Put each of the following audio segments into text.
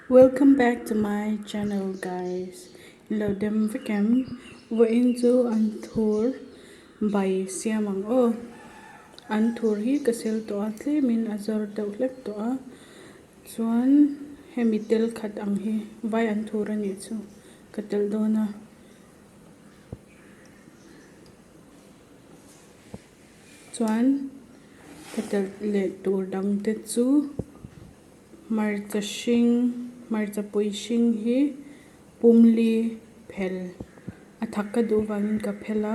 Welcome back to my channel guys in lo dem vek em vawiin chu an thur bai siam ang aw an thur hi ka sel tawh a tlemin a zawr deuh hlek tawh a chuan hemi tel khat ang hi vai an thur a nih chu ka telh dawn a. Chuan ka telh leh tur dang te chu hmarcha hring hmarcha pui hring hi pumli phel a thak ka duh vangin ka phel a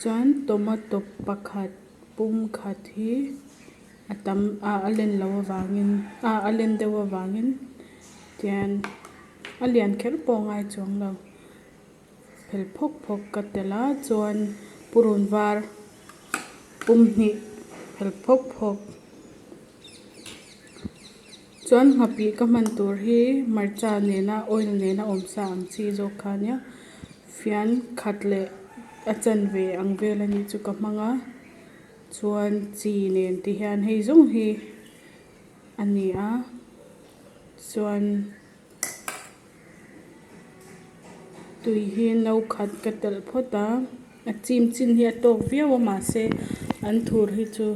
chuan tomato pakhat pum khat hi a tam ah a len loh avangin ah a len deuh avangin tian a lian kher pawh a ngai chuang lo. Phel phawk phawk ka telh a chuan purun var pum hnih phel phawk phawk chuan nghapih ka hman tur hi hmarcha nena oil nena awm sa ang chi zawk kha ania fian khat leh a chanve ang vel anih chu ka hmang a chuan chi nen te hian hei zawng hi a ni a chuan. Tui hi no khat ka telh phawt a a chim chin hi a tawk viau a mahse an thur hi chu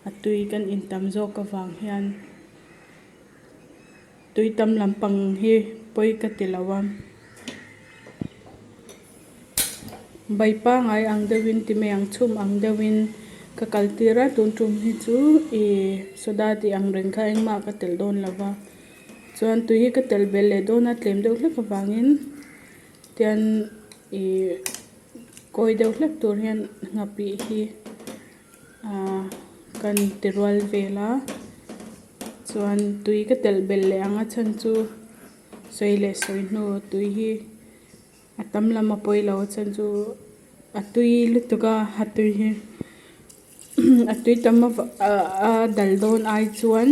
a tui kan in tam zawk avang hian tui tam lampang hi pawi ka ti lo a bai pangai ang deuhin ti mai ang chhum ang deuhin ka kal tir a tun tum hi chu ih soda tih ang reng kha engmah ka telh dawn lo va. Chuan tui hi ka telh belh leh dawn a tlem deuh hlek avangin tian ih kawi deuh hlek tur hian nghapih hi ah kan ti rual vel a chuan tui ka telh belh leh ang a chhan chu sawi leh sawi hnu tui hi a tam lam a pawi lo a chhan chu a tui lutuk a a tui hi. A tui tam a dal dawn ai chuan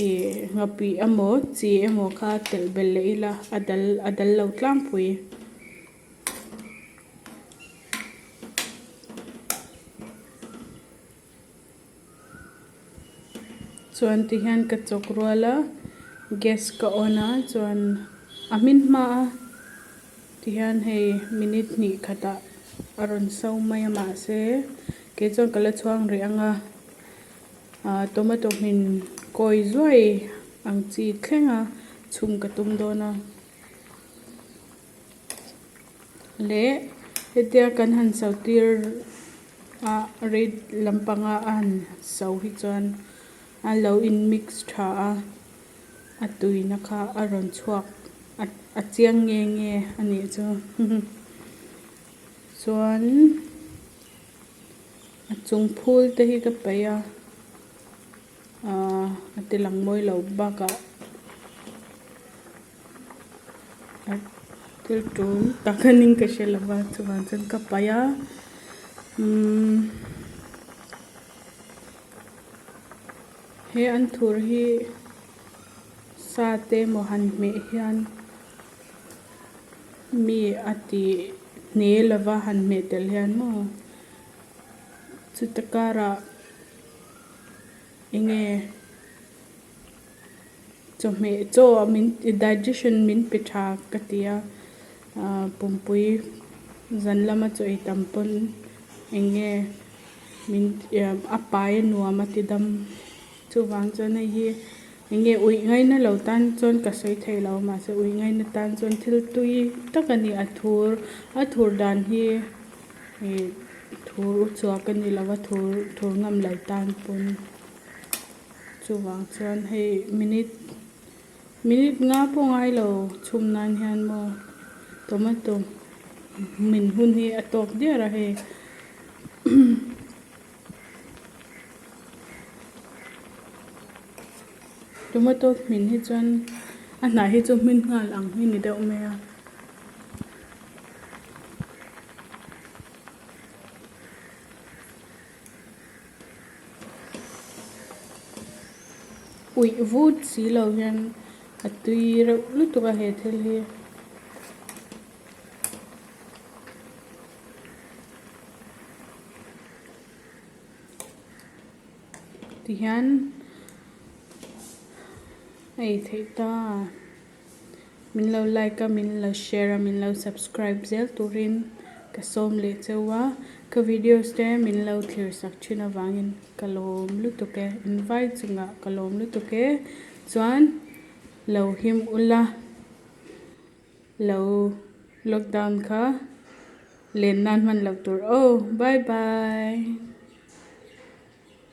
ih nghapih emaw chi emaw kha telh belh leh ila a dal a dal lo tlangpui. Chuan ti hian ka chawk rual a gas ka on a chuan a hmin hma a ti hian hei minute hnih khatah a rawn so mai a mahse kei chuan ka la chhuang rih ang a ah tomato hmin kawi zuai ang chi thleng a chhum ka tum dawn a leh hetia kan han so tir a red lampanga a han so hi chuan a lo in mix tha a a tuina kha a rawn chhuak a chiang nge nge a nih chu chuan a chung phul te hi ka paih a ahh a ti lang mawi lo bakah thil tul tak a ning ka hre lo va chuvang chuan ka paih a umm he an thur hi sa te emaw han hmeh hian mi a ti hne lova han hmeh tel hian maw chuta karah eng nge. Chawhmeh chaw min digestion min pe tha ka ti a ahh pumpui zan lama chaw ei tam pawn eng nge min a pai a nuam a ti dam chuvang chuan hei hi eng nge uih ngaina lo tan chuan ka sawi thei lo mahse uih ngaina tan chuan thil tui tak a ni a thur a thur dan hi ih thur u chhuak a ni lo a thur thur ngam lo tan pawn. Chuvang chuan hei minute minute nga pawh ngai lo chhum nan hian maw tomato min hun hi a tawk diar a hei tomato hmin hi chuan a hnah hi chu hmin nghal ang hi ni deuh mai a. Uih vut si lo hian a tui reuh lutuk a he thil hi. Tihian a ei theih ta. Min lo like a, min lo share a, min lo subscribe zel turin ka sawm leh cheu a. Ka videos te min lo thlir sak thin avangin ka lawm lutuk e. Invai chungah ka lawm lutuk e. Chuan lo him ula, lo lockdown kha len nan hman loh tur aw. Bye bye.